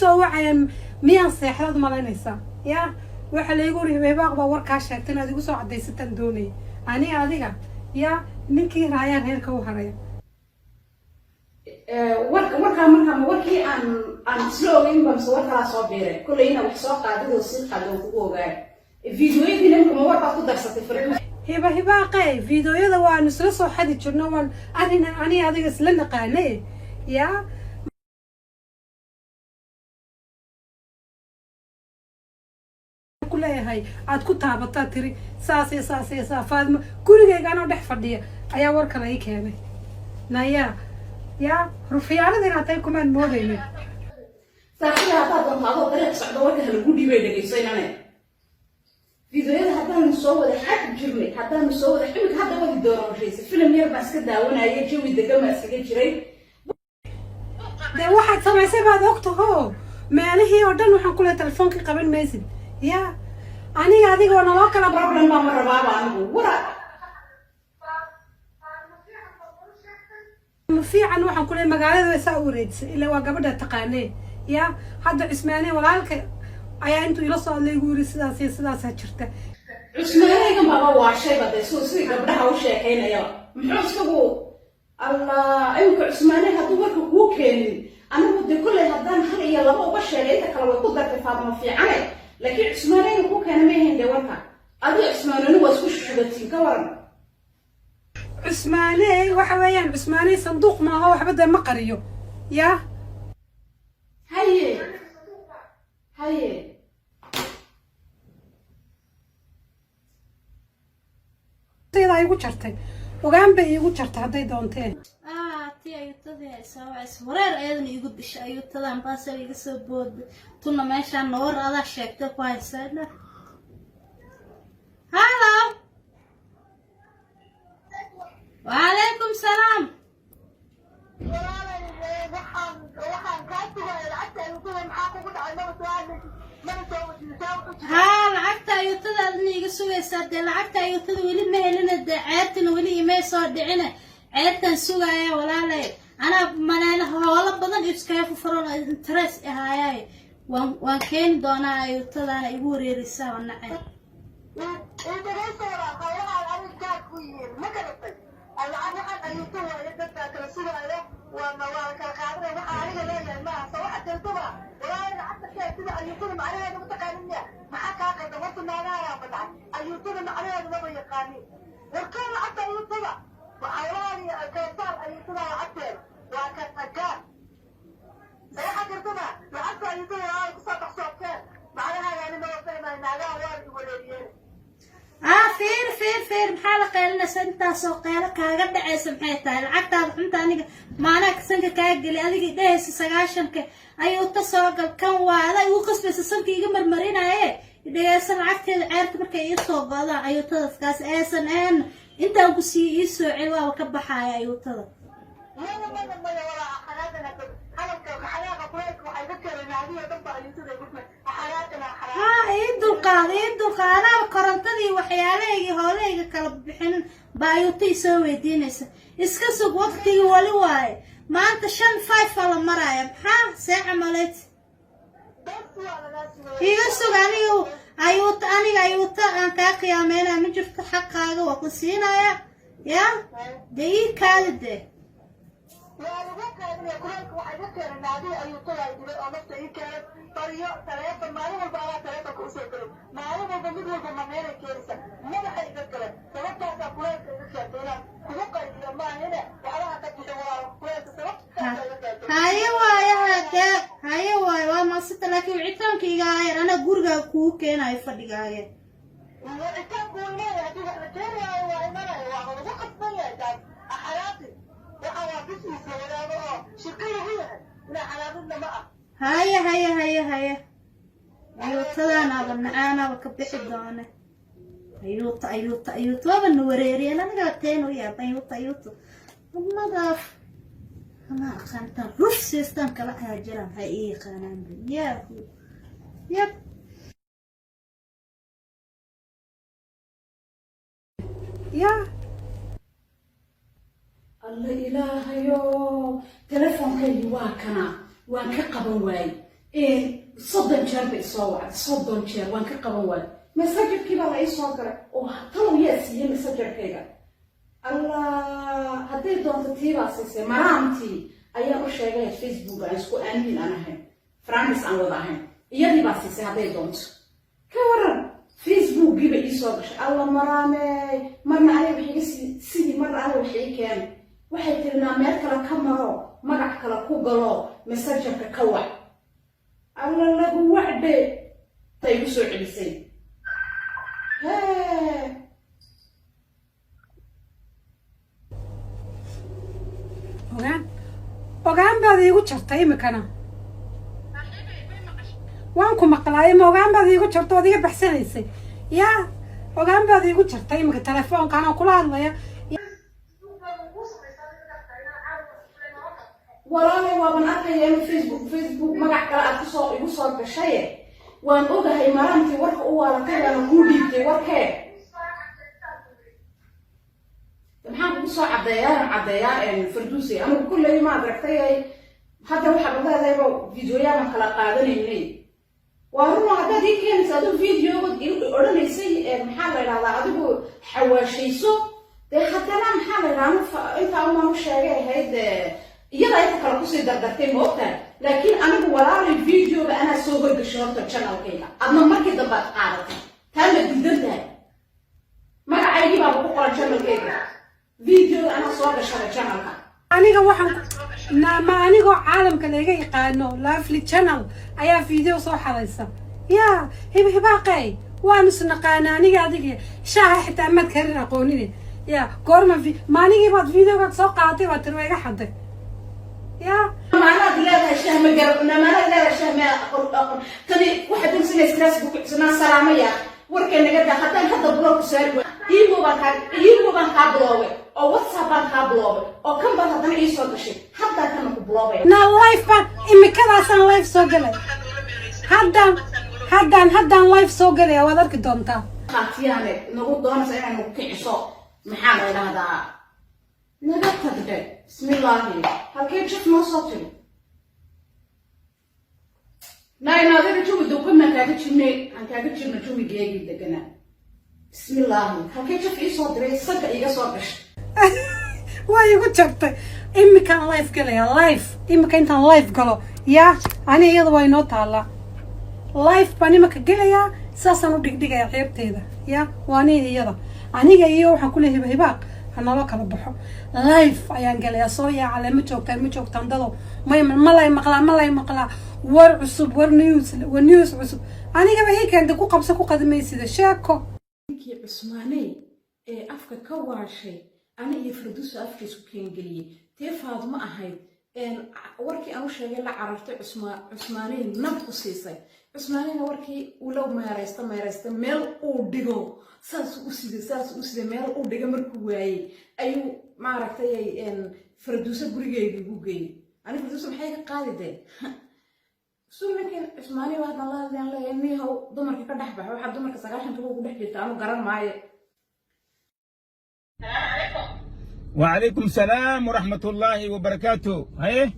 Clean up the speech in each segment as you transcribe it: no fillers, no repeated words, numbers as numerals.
soo wacayaan. Miyaan seexdaad malaynaysaa? Ya, waxaa laygu uri Hibaaq baa warkaa sheegtay, inaad igu soo caddaysataan doonaya. Ani adiga ya, ninkii raayaa reerka u haraya. Warkaa markaa ma warkii aan isla ogeyn ba, mise war kalaa soo biiray? Kolley inaa wax soo qaadid oo sii qaado oo kugu ogaay. Fiidiyoyadii nimka ma war baad ku darsatay, Farduus? Hiba, Hibaaqe, fiidiyoyada waanu isla soo xadi jirno, waan arina ani adiga isla naqaane ya. Kuleeyahay aad ku taabataa tiri saas iyo saas iyo saa. Faadimo gurigayga anoo dhex fadhiya ayaa warka la ii keenay. Naya ya, rufiyaanada inaad tahay kumaan moodaynin. Saaxiiba, haddaad doonto adoo dariiq socdo warka ha lagu dhiibay. Dhegayso inane, fiidiyoyada haddaanu soo wada xadi jirnay, haddaanu soo wada imika hadda wadi doorashaysa, filim yar baan iska daawanayay, jawi degan baan iskaga jiray. Dee waxaad samaysay baad ogtaho, meelihii oo dhan waxaan kuleeyahay telefoonkii qaban maysid. Ya, aniga adiga oo naloo kala Problem baa ma rabaaba anigu wara. Ma fiican, waxaan ku leeyahay magaalada way saa u wareejisay, ilaa waa gabadha taqaanee. Ya, hadda Cismaane walaalka ayaa intuu ila soo hadlay igu yiri sidaas iyo sidaasaa jirta. Cusmaanaygan baaba waashayba dee, suu sidii gabdhaha u sheekaynayaba. Muxuu isagu? Allah, imika Cusmaaney hadduu warka kuu keenin, anigu dee kolley haddaan hal iyo laba uga sheegay, inta kale way ku dartay Faadmo fiicane. Laakiin Cusmaaneyga kuu keena ma ahayn dee warka. Adiga Cusmaaneyni waa isku shubatiin, ka waran? Cusmaane waxa weeyaan, Cusmaane sanduuq maaha, waxba dee ma qariyo ya. Haye, haye. Sidaa igu jartay, ogaan bay iigu jartay hadday doonteen. Tii ayuutadii ay soo wacaysa, wareer ayadana igu disha. Ayuutadan baasal iga soo booda tuna meeshaan nawar adaa sheegtay ku haysaa. Hello, wacalaykum salaam. Walaalay, waxaan kaa sugaya lacagta ayuutada. Maxaa kugu dhacay? Maba soo hadlaysid, mana soo weydiisaa wuxuu jira. Haa, lacagta ayuutada adna iga sugaysaa. Dee lacagta ayuutada weli ma helina, dee ceertina weli imay soo dhicina. Ceertan sugaya, walaalay. Anaa maleena hoolo badan iskaga fufuran oo interest ahaayay. Waan keeni doonaa ayuutadaana igu wareereysaa oo nacay. Dhegaysa walaal, howlahaan adig gaar ku yihiin, ma garatay? Lacag waxaan ayuuto waaye, dad baa kala sugaayo, waa la kala qaadanaya. Waxaa aniga leeyahay maaha soo waxa jirtaba. Walaalay, lacagta kee sida ayuutada macnaheeda ma taqaanin miya? Maxaa kaa qaldan horta? Naagaha ba dhacay, ayuutada macnaheeda maba yaqaanin. Warkeen lacagta ayuutada, howlahaan kala saar. Ayuutada lacagteeda waa ka gaar. Waxaa jirtaba lacagta ayuutada, walaalay, kusoo baxsoobkeen macnaheeda ani maba fahmayo. Naagaha waa i wareeriyeen. Fiir, fiir, fiir, maxaa la qeylinaysa? Intaasoo qeylo kaaga dhacaysa maxay tahay? Lacagtaada xunta aniga maanaa sanka kaa geli? Adiga dhehaysa 90-ka ayuu ta soo gal kan waa adaa igu qasbaysa, sanka iga marmarinaye. Dhegeysa, lacagteeda ceerta markay iisoo godaan ayuutadaas kaas eesan een intaan ku siiye ii soo celi, waaba ka baxaaya ayuutada. Maya, maya, maya, walaa xanaaqana hadalka xanaaqa kuleylka waxay ka keenay naagihii oo dhan ba ayuutada igu xanaaqana xanaaq. Haa, ii dulqaad, ii dulqaad. Anaaba korontadii waxyaalahaygi hoolahayga kala bixinin baa ayuuta i soo weydiinaysa. Iska sug, waqtigii wali waaye. Maanta shan five aa la maraya, maxaa see camaleyd? Bes waa lagaa sugaya. Iga sug. Aniga ayuuta, aniga ayuuta aan kaa qiyaameynaya ma jirto. Xaqaaga waa ku siinaya ya, dee ii kaadi dee. Waa lagu kaadinaya. Kuleylka waxay ka keenay naagihii ayuutada ay dhibay oo nafta ii keenay. Baryo taleefon maalin walba alaa taleefonka usoo gelay, maalin walba mid walba mameelay keenaysa, madaxa iga galay. Sababtaasaa kuleylka iga keentay. Inaan kugu qayliyo maahine, waxbaha ka bixin walaal, kuleylka sababtaasa iga keentay. Haye waaye, hadee haye waaye, waa maasita, laakiin wicitaanka iga ayar, anaa gurigaaga kugu keenayo fadhigaaga. Wicitaanku wuu leeyahay, haddii wax la keenaayo waa imanaya, waa lagu qasban yahay taas. Axalaati waxa waa business la wadaago oo shirka lagu yahay, inaa xalaaqidna ma ah. Haye, haye, haye, haye. Ayuutadaanaaba nacaanaaba ka bixi doone. Ayuuta, ayuuta, ayuuta, waaba na wareeriyeen. Anigaa teen u yaab. Ayuuta, ayuuta, nadaaf ama aqaantaan ruf siistaan kala haajiraan ha ii yaqaanaan. Yaahu yab. Ya. Alla ilaahayo, telefonkaygi waa kana, waan ka qaban waayey. 30 jeer bay isoo wacday, 30 jeer waan ka qaban waayay. Messengerkii baa la ii soo galay oo talow yaa siiyey messengerkayga? Allah, hadday doonto tiibaa siisay. Maraamtii ayaan u sheegay Facebook aan isku aamin aan ahayn, friends aan wada ahayn, iyadii baa siisay hadday doonto. Ka waran, Facebookiiba ii soo gashay. Alla maraamey, marna aniga wax iga sidii, marna aniga wax ii keenay. Waxay tiri, naa meel kale ka maro, magac kale ku galo, messengerka ka wac. Alla lagu wacdhe tay igu soo celisay. Hee. Ogaan, ogaan baad iigu jartay imikana. Waan ku maqlaaye, ma ogaan baad iigu jarta ood iga baxsanaysay? Yaa, ogaan baad iigu jartay imika telefoonka anoo kula hadlaya. Walaalay, waaban arkaya inuu Facebook magac kale aad kusoo igu soo gashaye. Waan ogahay maraantii warka u waalatay baana kuu dhiibtay warkee. Maxaan kugu soo caddeeyaa? Caddeeyaa Farduusay, anigu kulley maad aragtay. Hadda waxaad leedahayba videoyaaban kala qaadanaynay. Waa run, haddaad ii keenaysa adigu videoga odhanaysay, maxaa la idhahdaa, adigu xawaashayso dee. Haddana maxaa la idhahdaa, intaa umaan u sheegay ahayd, iyada inta kale kusii dardartay, ma ogtahay? Laakiin anigu walaalay videoga anaa soo horgashay horta channelkayga, adna markii dambe aad qaadatay. Taa ma diidan tahay? Magacaygii baaba ku qoran channelkayga, videoga anaa soo gashada channelka. Aniga waxaan naama anigoo caalamka laga yaqaano Lovely Channel ayaa video soo xadaysa. Yaa hibhibaaqey, waan isnaqaana aniga adiga, shaaha xitaa maad karin aqoonine. Yaa, goorma maaligii baad videogaad soo qaadatay baad tiri waa iga xaday? Yaa. Maanaad leedahay shah ma garab, maanaad leedahay shah ma aqoon. Tani waxaad doonaysaa stress ku kicsanaa. Salaamaya, warkay naga daa. Haddaan hadda block ku saari waay, imo baan kaa blockay oo WhatsApp baan kaa blockay oo kan baad haddana ii soo gashay, haddaa kana ku blockaya. Na live baan imikadaasaan live soo galay. Haddaan live soo galaya, waad arki doontaa. Qaatiyaane nagu doonaysa inay nagu kiciso. Maxaa la idhahdaa, naga tagdhe. Bismillaahi, halkee jaf noo soo tiri nainaadada jawi dowkamaan kaaga jirnay, aan kaaga jirno jawigeegii deganaa. Bismillaahi, halkee jaf ii soo diray, sanka iiga soo gashay. Waa igu jabtay. Imikaan live galaya, live imika intaan live galo. Yaa, ani iyada waa inoo taallaa. Live baan imika gelayaa, saasaan u dhigdhigaya ceebteeda. Ya, waa aniga iyada, aniga iyo waxaan ku leeyahay hibaaq hanaloo kala baxo. Live ayaan gelayaa. Soo yaacale, ma joogtaan? Ma joogtaan dado? May, ma lay maqlaa? Ma lay maqlaa? War cusub, war news, war news cusub anigaba ii keentay. Ku qabso, ku qadimaysida sheeko. Ninkii Cusmaaney ee afka ka waashay ani iyo Farduusa afka isku keengeliyey, tee Faadmo ahayd, warkii aan u sheegay la carartay, Cusmaaney nab ku siisay. Cusmaaneyna warkii uu la meeraysta meeraysta, meel uu dhigo saasuu u siday, saasuu u siday, meel uu dhigo markuu waayey ayuu maaragtay Farduusa gurigeyga igu geeyey. Ani Farduusa maxay ka qaadi dee? Suu ninkan Cusmaaney haddan la hadlayaan leeyahay, nihow dumarka ka dhex baxa, waxaa dumarka 90-kaba ugu dhex jirta anu garan maayo. وعليكم السلام ورحمة الله وبركاته. هاي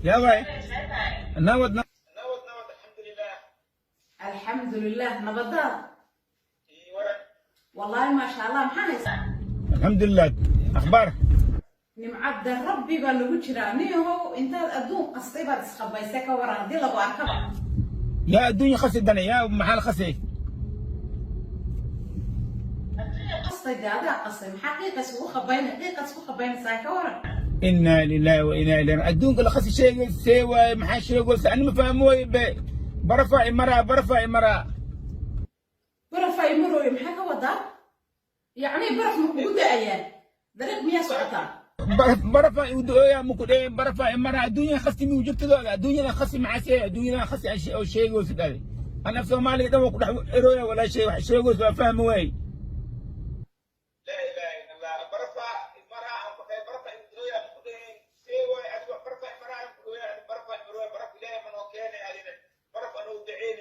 يا باي، نود نود نود، الحمد لله. Alxamdulilah, nabadaad? Wallaahi maasha Allah, maxaa haysaa? الحمد لله، أخبارك؟ Nimcadda Rabbi baa lagu jiraa. Niyahow, intaad adduun qastay baad isqabaysay, ka waran haddii lagu arkaba? يا الدنيا خسي دنا يا محل خسي. Qastay dee, adaa qastay. Maxaa qiiqas ugu khabayna, qiiqas ku khabaynaysaa, ka waran? إنا لله وإنا إليه. الدنيا كل خسي شيء سوى محل شيء يقول أنا ما فاهم برفع مرة، برفع مرة. Baraf ay marooyo, maxaa ka wadaa? Yacni baraf ma kugu da'ayaa? Dariiq miyaa socotaa? برفع يا مكو برفع مرة. الدنيا خسي مي وجبت الدنيا خسي مع سي الدنيا خسي شيء أو شيء يقول أنا في صومالي ده ولا ولا شيء شيء يقول فاهم وين. لا اله الا الله، برفع المرأة برفع يا سوى برفع المرأة برفع المرأة برفع لا من وكان علينا برفع نو دعين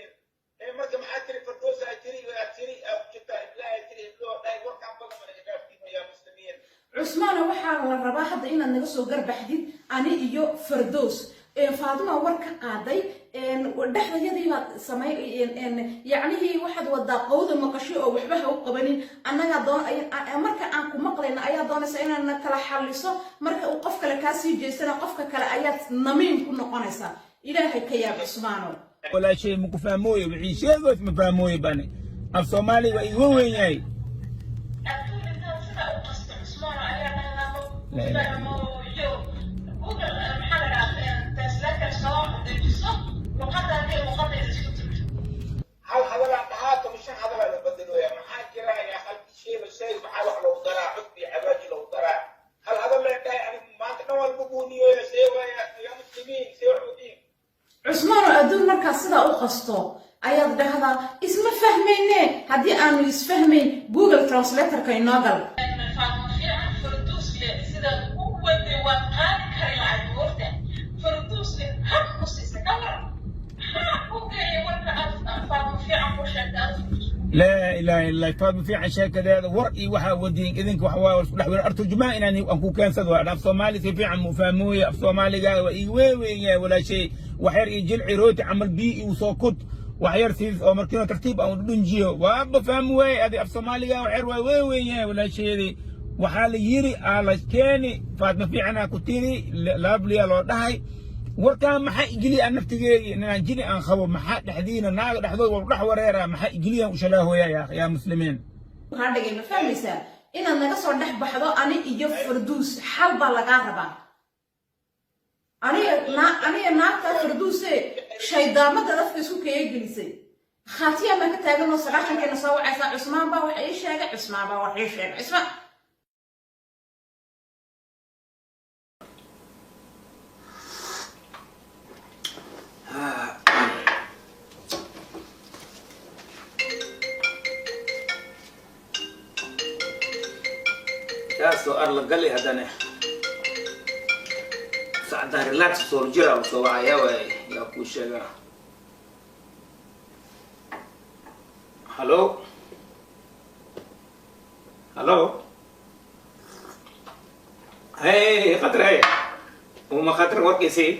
marka maxaa tiri Firdowsa tiri tiri jirta ilaahay tiri loo dhahay warkaan badan mana dhaaftiin ya muslimiin. Cusmaana, waxaa la rabaa hadda inaad naga soo garbaxdid ani iyo Fardows. Faaduma war ka qaaday. Dhexdayadii baad samay, yacnihii waxaad wadaa qowda maqasho oo waxba ha u qabanin. Annagaa doon marka aan ku maqlayna ayaa doonaysa inaad na kala xalliso. Marka uu qof kale kaa sii jeestana, qofka kale ayaad namiim ku noqonaysaa. Ilaahay ka yaab, Cusmaano. Walaashay, maku fahmooye. Wixii sheegoos ma fahmooye bane. Af Soomaaliga waa iga weyn yahay. Adduun intaad sidaa u qasto, Cusmaano, ayaa La ilaha illa. Yo, Google, maxaa la dhahaa, translator soo dejiso, luqadaada iyo luqadayda isku turjo. Hal hadalaan dhahaa, 15 hadalaa la bedelooya. Maxaa jira yaa halkii shay la sheeg? Maxaa wax loogu daraa? Cudbi xawaaji loogu daraa. Hal hadal leen dhahay, anigu maanta dhan walba buuniyooya. See waaya yaa muslimiin? See wax udiin? Cusmaano, adduun markaa sidaa u qasto ayaad dhahdaa isma fahmayne. Haddii aanu isfahmayn, Google Translatorka inoo gal. Faatma fiican Farduusle sidaad u waday waad qaadi kari lahayd moogta. Farduusle hab ku siisa ka waran? Maxaa ku geeyay warka aad Faatma fiican ku sheegtay adigu? Laa ilaaha illa. Faadma fiican sheekadeeda war iyo waxaa wadiin idinka wax waa isku dhex wada arturjumaan inaan aan ku keensado. Waa af Soomaali si fiican mu fahmooye. Af Soomaaliga waa iga weyn yahay, walaashay. Wax yar iyo jilci, rooti camal biyo igu soo kud. Wax yar siis oo markiina tartiib aan dhunjiyo, waaba fahmi waaye. Adi af Soomaaliga wax yar waa weyn yahay, walaasheedii. Waxaa la yiri aa la keeni Faatma fiicanaa ku tiri laabliya loo dhahay. Warkaan maxaa igeliya? Aan naftigeegi inaan jini aan qabo, maxaa dhexdiina naaga dhexdood waa dhex wareera? Maxaa igeliyaan u shalaahoya yaa muslimiin? Kaa dhigay, ma fahmaysaa? Inaad naga soo dhex baxdo ani iyo Farduus, xal baa lagaa rabaa. Aniga naagta Farduuse shaydaamada afka isku kaya gelisay, khaatiyaa baan ka taagan oo 90-keena soo wacaysaa. Cusmaan baa wax ii sheegay, Cusmaan baa wax ii sheegay, Cusmaan. Kaasoo arla gali haddana sacdaa relax soo jira soo wacaya waay. Yaa kuu sheegaa? Hallo, hallo, hey Qadar, hey uma Qadar, warkiisii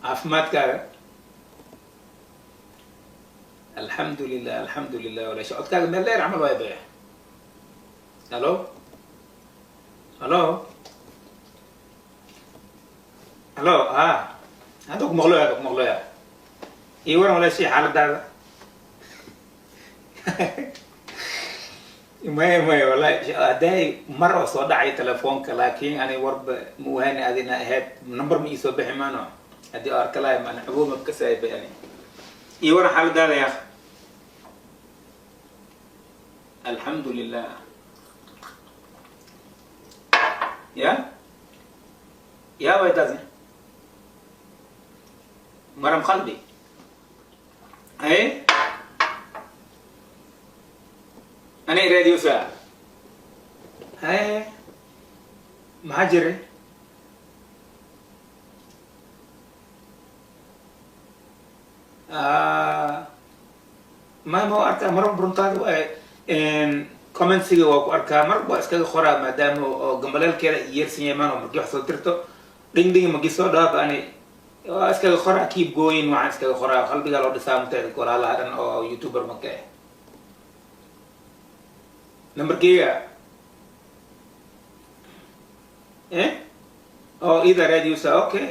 caafimaadkaaga? Alxamdulilah, alxamdulilah. Walaasha, codkaaga meel dheer camal waay baya. Hallo, hallo, hallo. Ah, hadda ku maqloya, hadda ku maqloya. Ii waran, walaashii, xaaladaada? Maya, maya, wallahi hadday mar oo soo dhacay telefoonka, laakiin ani warba ma wahani adina ahayd. Number ma iisoo bixi maano. Haddii oo arka lahay maana xabow mabkasaay bay ani. Ii waran xaaladaada yaa? Alxamdulilah. Ya ya way taasi maram qalbi ay ani raadiyusa haye. Maxaa jiray? Ma arkaa mar runtaada waaye. Commentsiga waa ku arkaa, mar waa iskaga qoraa maadaama oo gambaleelkeeda yeersan yahay maano. Markii wax soo dirto, dhing dhing magi soo dhaaf, ani waa iskaga qoraa "keep going". Waxaan iskaga qoraa qalbiga loo dhisaa mutaada walaalaha dhan oo youtuber maka ah. Numberkeyga eh oo ida raadiyusa. Okay,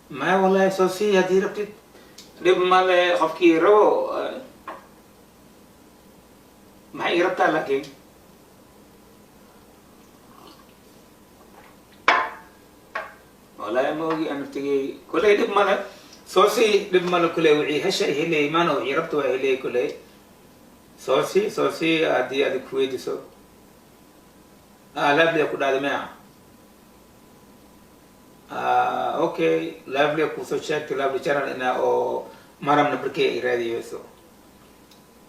maya, wallahi soo sii haddii rabtid, dhib male. Qofkii rabo maxay ii rabtaa? Laakiin wallahi ma ogi aan naftigey. Kuley dhib male, soo sii, dhib male. Kuley wixii hesha helay maana, wixii rabta waa helay. Kuley soo sii, soo sii haddii adig kuweydiso. Ah, Lovely ku dhahday maya? Ah, okay, Lovely kusoo sheegtay, Lovely Channel ina oo maram numberkey ay raadiyeyso.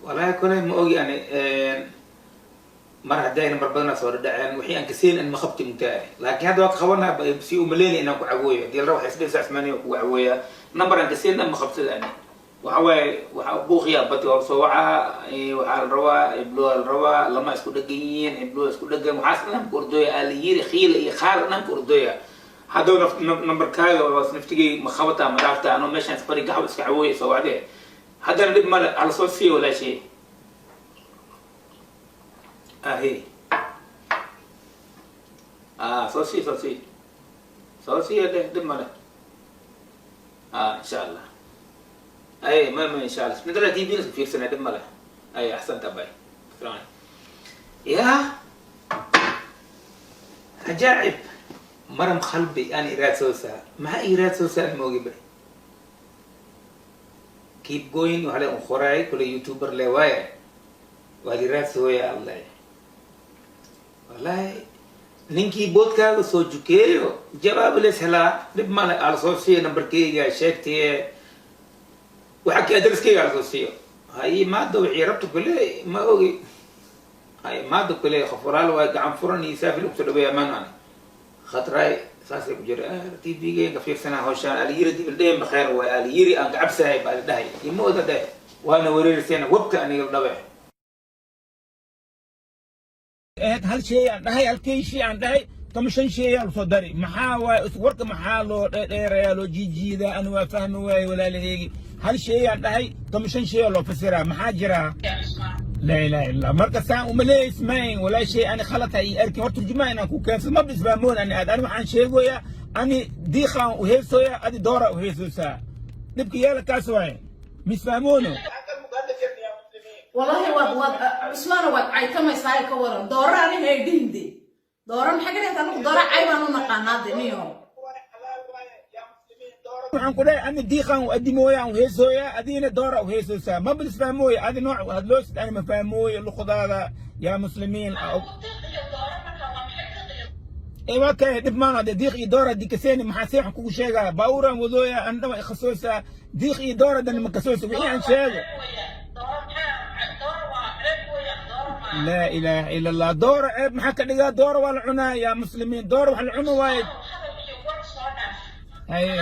Wallahi kuley ma ogi ani. Mar haddii ay nambar badana soo dhadhaceen, wixii aan kaseen in ma qabti mugtaani, laakiin hadda waa ka qabanaa si umaleynay inaan ku cawooyo. Haddii la rabo waxay isdhaysaa Ismaaniya kugu cawooyaa. Nambar aan kaseen ma qabsada ani. Waxa waaye waxa buuqiya bati waa soo wacaa. Waxaa la rabaa iblo, la rabaa lama isku dhegan yihiin, iblo isku dhegan. Waxaas dhan ku ordooya aa la yiri, khiila iyo khaala dhan ku ordooya. Hadduu nambarkaaga naftigay ma qabataa, ma dhaaftaa? Anoo meeshaan isbari gaxwa iska cawooya soo wacdee. Haddana dhib male, hala soo siiyo walaashay. Ahe, ah, soo sii, soo sii, soo siiya dheh, dhib male. Ah, insha Allah. Ay, ma insha Allah midala TV iska fiirsanay, dhib male. Ay, axsanta, bay. Asalaam calaykum. Ya ajaa'ib, maram qalbi aan iraad soo saa, maxaa iraad soo saa moogi bay. Keep going. Waxaa le un qoraay kule youtuber le waaye, waa iraad sooya. Allah, wallahi ninkii boodkaaga soo jukeeyo jawaab lees helaa, dhib male. Ala soo siiyo nambarkeyga sheegtaye, waxa ki adreskeyga ala soo siiyo. Ha imaado wixii rabta kule, ma ogi. Ha imaado kule, qof walaal waay, gacan furan iyo saafi lagu soo dhaweeya. Amaan ani khatraay saasay ku jira. TV-ga fiirsanaa hawshaan aliyiri dibildheen bakheer waay, aliyiri aan kacabsahay baa la dhahay, ima oda dheh, waana wareerisayna wabka aniga la dhabe. Ahayd hal shay aan dhahay, halkay shay aan dhahay, kama shan shay aa lasoo dari. Maxaa waaye warka? Maxaa loo dheerdheerayaa, loo jiijiidaa? Ani waa fahmi waaye walaalaheygi. Hal shay aan dhahay, kama shan shay aa loo fasiraa. Maxaa jira? Laa ilaha illa. Marka saan uma leeysmayn walaa shay. Ani khalata ii arkin hor turjumaa inaan ku keensado maba isfahmoon. Ani aad ani waxaan sheegoyaa, ani diiqaan u heesooya, adi doora u heesoosaa. Dhibka yeela kaas waaye, misfahmoono. Wallahi waad Cusmaana, waad caytamaysaa. Ka waran doora? Aniga ay dhihinde doora maxaa ka dhigta? Anigu doora cay baan u naqaanaa de niyo. Waxaan ku dhahay, ani diiqaan u adimooya, aan heesooya, adiina doora u heesoosaa. Maba isfahmooya. Adi nooc hadloosid, ani ma fahmooyo luqadaada. Yaa muslimiin, waa kay, dhib maana de. Diiq iyo doora dikaseeni, maxaa seexan kugu sheegaa? Baawuraan wadooya, an dhama ikhasoosaa. Diiq iyo doora dan ma kasoosa wixii aan sheego. Laa ilaaha ila Allah. Doora ceeb maxaa ka dhigaa? Doora waa la cunaa. Yaa muslimiin, doora wax la cuno waaye. Haye,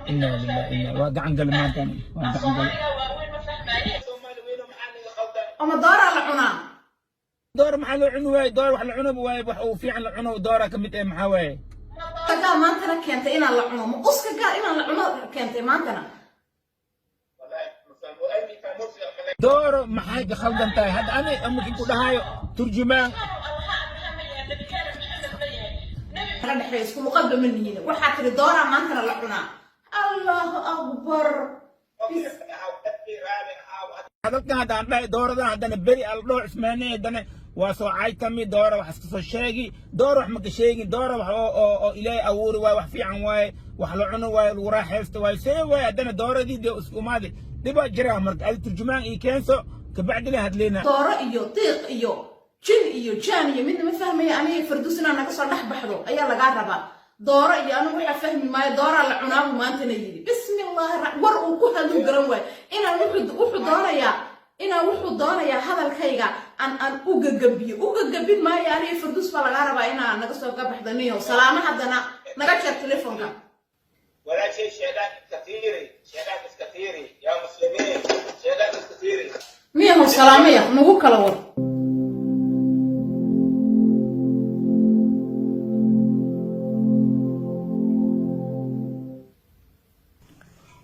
inaa lillahi inaa. Waa gacan gale maanta, waa gacan gale. Ama dooraa la cunaa? Doora maxaa loo cuni waaye? Doora wax la cuno waaye, wax uu fiican la cuno doora ka mid eh. Maxaa waaye? Gaa maantana keentay inaan la cuno, ma uska gaa inaan la cuno keentay maantana? Dooro maxay ka khaldan tahay hadda? Ani markii ku dhahayo turjumaan Naga dhexeeya isku luqadba ma nihin. Waxaa tiri dooraa maantana la cunaa. Allahu akbar. Hadalkan haddaan dhahay dooradan, haddana beri al dhoo Cusmaaney, haddana waa soo caytami. Doora wax iska soo sheegi, doora wax maka sheegin. Doora wax oo Ilaahay abuuri waaye, wax fiican waaye, wax la cuno waaye, lagu raaxaysto waaye. See waaye haddana dooradii dee isku imaadi? Dhibaa jira. Marka adi turjumaan ii keenso, kabacdina hadleyna. Dooro iyo diiq iyo jin iyo jaan iyo midna ma fahmaya aniga. Farduus, inaa naga soo dhex baxdo ayaa lagaa rabaa. Dooro iyo anigu waxaa fahmi maayo. Dooraa la cunaabu maantana yidhi. Bismillaahi war uu ku haduu garan waayo. Inaan wuxuu doonayaa inaan, wuxuu doonayaa hadalkayga aan u gagabiyo. U gagabin maayo aniga. Farduus baa lagaa rabaa inaa naga soo gabaxdo niyo. Salaamo, haddana naga jeer telefoonka. ولا شيء، شيطان كثير، شيطان كثير. يا مسلمين، شيطان كثير. Miyahow, salaamaya nagu kala war.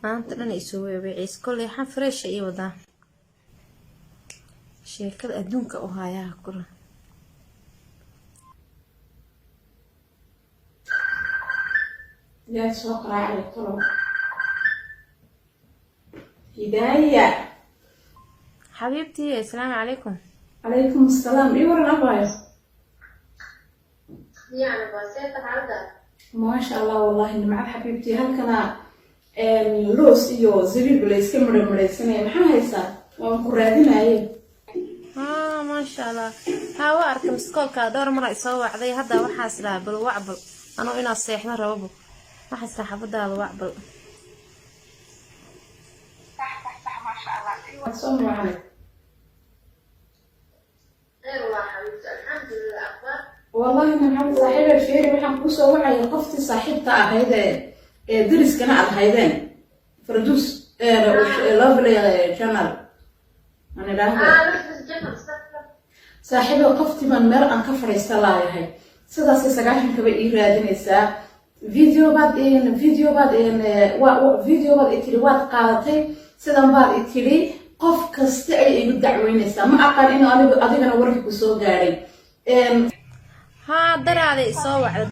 Maanta dhan isoo weeweeciis kolley, waxaan fresh ii wadaa sheekada adduunka u hayaa kula. Yaa soo qaraacay tolow? Hidaaya. Xabiibtii, assalaamu calaykum. Calaykum assalaam. Ii waran, abaayo? Maasha Allah, wallahi nimcad xabiibtii. Halkana loos iyo zabiib la iska midho midhaysanaya. Maxaa haysaa? Waan ku raadinaye. Haa, maasha Allah. Haa, waa arkay missed call-ka dhowr mar ay soo wacday. Hadda waxaas dhahaa bal wacbal, anoo inaad seexdo rababo. Waxaas dhahaa xabadaada wacbal. Soo macalay. Wallahi nimcad saaxiiba. Feeri, waxaan kusoo wacaya qoftii saaxiibta ahayd ee dariskana aad haydeen, Farduus Lovely Channel aan idhaahdo. Saaxiiba, qoftii baan meel aan ka fadhiista laayahay. Sidaasay 90-kaba ii raadinaysaa. Video baad i tiri waad qaadatay, sidan baad i tiri. Qof kasta ay igu dacweynaysaa. Ma aqaan inuu anigu adigana warka ku soo gaadhay. Haa, daraaday isoo wacda.